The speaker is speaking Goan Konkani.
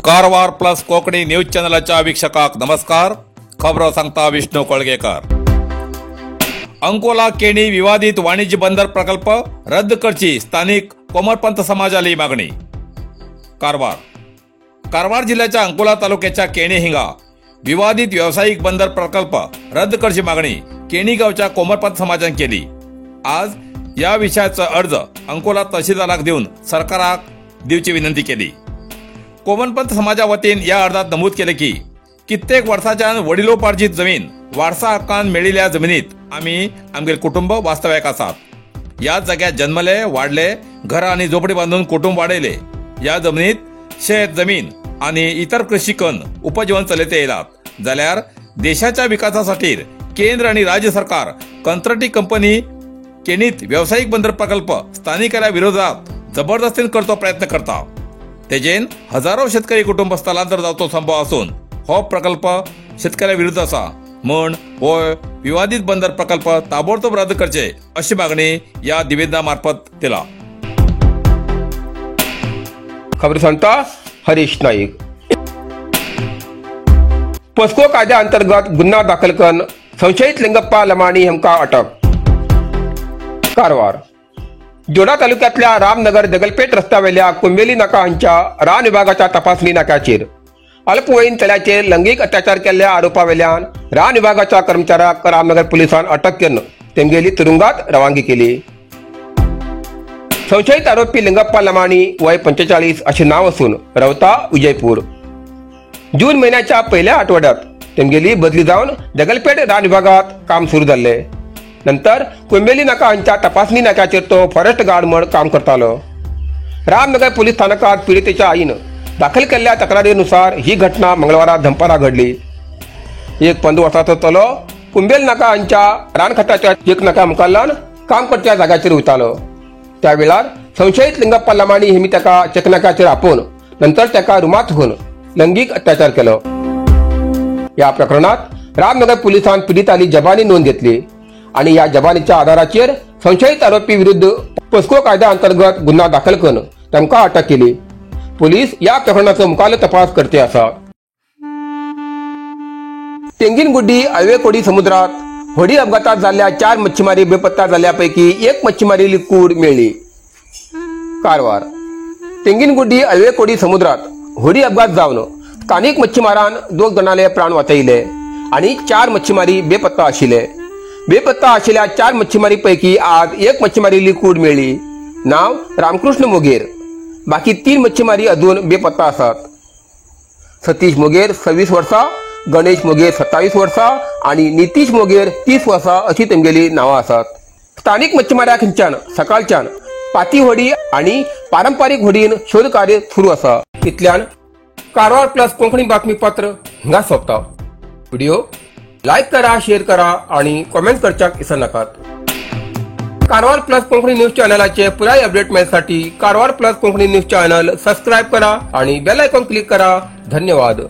कारवार प्लस कोंकणी न्यूज चॅनलाच्या वीक्षकाक नमस्कार. खबरो सांगता विष्णू कोळगेकर. अंकोला केणी विवादित वाणिज्य बंदर प्रकल्प रद्द करची स्थानिक कोमरपंत समाजाली मागणी. कारवार कारवार जिल्ह्याच्या अंकोला तालुक्याच्या केणी हिंगा विवादित व्यावसायिक बंदर प्रकल्प रद्द करची मागणी केणी गावच्या कोमरपंत समाजान केली. आज या विषयाचा अर्ज अंकोला तहसीलदाराक देऊन सरकाराक दिवची विनंती केली. कोमरपंत समाजा वतीन या अर्जात नमूद केले की कित्येक वर्साच्यान वडिलोपार्जित जमीन वारसा हक्कान मेळिल्ल्या जमिनीत आम्ही आमगेले कुटुंब वास्तव्याक आसात. ह्या जाग्यात जन्मले वाडले, घरां आनी झोपडी बांदून कुटुंब वाडयले. ह्या जमनीत शेत जमीन आनी इतर कृषी कन उपजीवन चलयत येयलात. जाल्यार देशाच्या विकासासाठी केंद्र आनी राज्य सरकार कंत्राटी कंपनी केणीत व्यावसायिक बंदर प्रकल्प स्थानिकांच्या विरोधात जबरदस्तीन करचो प्रयत्न करता. तेजेन हजारो शेतकरी कुटुंब स्थलांतर जावचो संभव असून हो प्रकल्प शेतकऱ्या विरुद्ध आसा म्हण हो विवादित बंदर प्रकल्प ताबडतोब रद्द करचे अशी मागणी या निवेदना मार्फत केला. खबर सांगता हरीश नाईक. पोस्को कायद्या अंतर्गत गुन्हा दाखल करून संशयित लिंगप्पा लमाणी हांकां अटक. कारवार जोडा तालुक्यातल्या रामनगर दगलपेठ रस्त्यावेल्या कुंबेली नाका हांच्या रान विभागाच्या तपासणी नाक्याचेर अल्पवयीन चल्याचेर लैंगीक अत्याचार केल्ल्या आरोपावेल्यान रान विभागाच्या कर्मचाऱ्याक रामनगर पुलिसान अटक करून तेमगेली तुरुंगात रवानगी केली. संशयित आरोपी लिंगप्पा लमाणी वय 45 असे नाव असून रवता विजयपूर. जून महिन्याच्या पहिल्या आठवड्यात तेमगेली बदली जावन दगलपेठ रान विभागात काम सुरू जाल्ले. नंतर कुंबेली नाका हांच्या तपासणी नाक्याचेर तो फॉरेस्ट गार्ड म्हण काम करतालो. रामनगर पोलीस स्थानकात पिडितेच्या आईन दाखल केल्ल्या तक्रारीनुसार ही घटना मंगळवारा दनपारा घडली. एक 15 वर्साचो चलो कुंबेल नाका हांच्या रान खात्याच्या एक नाका मुखाल्ल्यान काम करच्या जाग्याचेर वयतालो. त्या वेळार संशयित लिंगप्पा लमाणी हेमी ताका चेकनाक्याचेर आपोवन नंतर ताका रुमात व्हरून लैंगीक अत्याचार केलो. ह्या प्रकरणात रामनगर पोलिसान पिडिताली जबानी नोंद घेतली आणि या जबानीच्या आधाराचेर संशयित आरोपी विरुद्ध पोस्को कायद्या अंतर्गत गुन्हा दाखल करून तांकां अटक केली. पोलीस या प्रकरणाचो मुखाल्लो तपास करते आसा. तेंगीनगुड्डी आळवेकोडी समुद्रात होडी अपघातात जाल्ल्या 4 मच्छीमारी बेपत्ता जाल्ल्यापैकी एक मच्छीमारी कूड मेळ्ळी. कारवार तेंगीनगुड्डी आळवेकोडी समुद्रात होडी अपघात जावन स्थानिक मच्छीमारान 2 जाणांले प्राण वाचयले आणि 4 मच्छीमारी बेपत्ता आशिल्ले. बेपत्ता आशिल्ल्या 4 मच्छीमारी पैकी आज एक मच्छीमारी कूड मेळ्ळी. नाव रामकृष्ण मोगेर. बाकी 3 मच्छीमारी अजून बेपत्ता आसात. सतीश मोगेर 26 वर्सां, गणेश मोगेर 27 वर्सां आनी नितीश मोगेर 30 वर्सां अशी तेमगेली नांवां आसात. स्थानिक मच्छीमाऱ्या खंयच्यान सकाळच्यान पाती होडी आनी पारंपारीक होडीन शोध कार्य सुरू आसा. इतल्यान कारवार प्लस कोंकणी बातमीपत्र हांगा सोंपता. व्हिडिओ लायक करा, शेअर करा आणि कॉमेंट करच्याक विसरनाकात. कारवार प्लस कोंकणी न्यूज चॅनलाचे पुराय update मेळसाठी Karwar plus Konkani news channel subscribe करा आणि बेल आयकॉन क्लिक करा. धन्यवाद.